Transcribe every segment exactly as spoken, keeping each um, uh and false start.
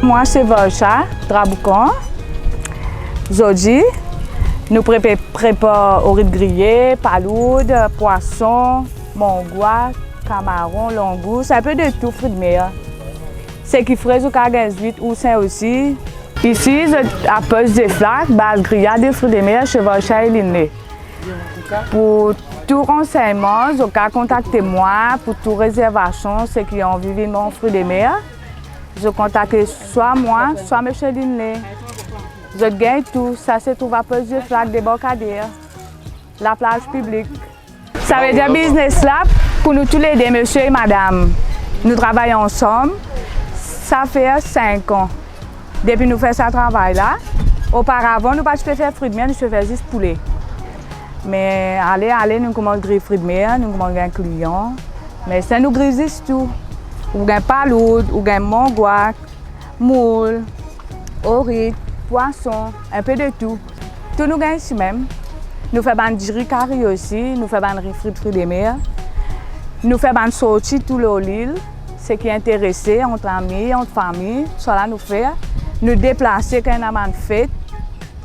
Mwa se Varsha Traboukan. Zordi nou prepe-, prepar orit griye, palourd, pwason, mangwa, kamaron, langous, enpe de tou, fri de mer. Seki fre, zot kapav gagn zwit, ousin osi. Isi zot a Poste des Flaques, baz griyad e fri de mer, se Varsha e Linley. Pou tou ransegnman, zot kapav kontakte mwa, pou tou rezervasion, seki anvi vinn manz fri de mer, zot kontakte swa mwa, swa misie Linley. Zot gagn tou, sa se trouv a Poste des Flaques, debarkader, laplaz piblik. Savedir biznes la pou nou toulede, misie e madam. Nou travay ansam, sa fer sink an depi nou fer sa travay la. Oparavan, nou pa ti pe fer fri de mer, nou ti pe fer zis poule. Me ale, ale, nou koumans griy fri de mer, nou koumans gagn klian. Me sa nou griy zis tou. Ou gagn palourd, ou gagn mangwa, moul, orit, pwason, enpe de tou. Tou nou gagn isi mem. Nou fer bann diri kari osi, nou fer bann ri frit, fri de mer. Nou fer bann sorti tou lor lil, seki interese, ant ami, ant fami, sa la nou fer. Nou deplase kan ena bann fet,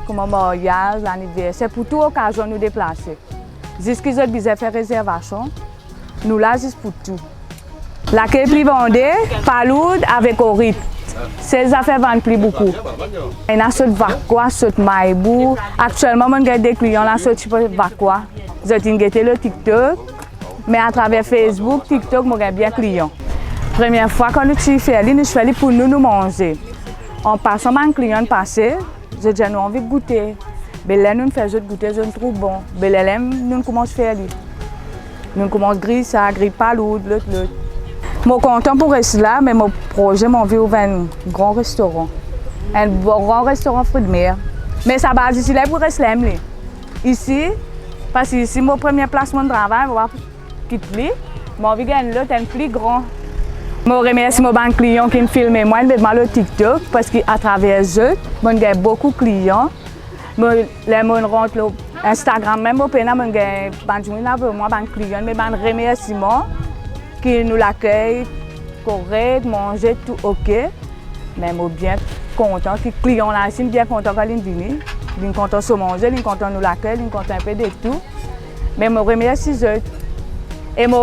kouma maryaz, laniverser, pou tou okazion nou deplase. Ziska zot bizin fer rezervasion, nou la zis pou tou. Lakey pli vande, palourd avek orit. Se zafer vann pli boukou. Ena sot Vakwa, sot Maybou. Aktielman, monn gagn de klian la sorti Vakwa. Zot inn gete lor TikTok, me atraver Facebook, TikTok, mo gagn bien klian. Premie fwa kan nou ti fer li, nou ti fer li pou nou, nou manze. An pasan, bann klian pase, zot dir nou anvi goute. Be ler nou'nn fer zot goute, zot trouv bon. Be ler, ler nou'nn koumans fer li. Nou'nn koumans griy sa, griy palourd, lot, lot. Mo kontan pou res la, me mo proze, mo anvi ouver enn gran restoran. Enn gran restoran fri de mer. Me sa baz isi la pou res la mem li. Isi, parski isi mo premie plas monn travay, mo pa kit li, mo anvi gagn lot, enn pli gran. Mo remersi mo bann klian ki'nn filme mwa, inn met mwa lor TikTok, parski atraver zot, monn gagn boukou klian. Mo, ler monn rant lor Instagram mem, mo pena, monn gagn bann dimoun inn avoy mwa bann klian, me bann remersiman ki nou lakey korek, manze tou oke. Me mo bien kontan ki klian la isi, inn bien kontan kan li'nn vini. Li'nn kontan so manze, li'nn kontan nou lakey, li'nn kontan enpe de tou. Me mo remersi zot. E mo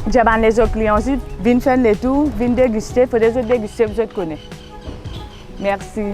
dir bann lezot klian osi, vinn fer enn letour, vinn degiste, fode zot degiste pou zot kone. Mersi.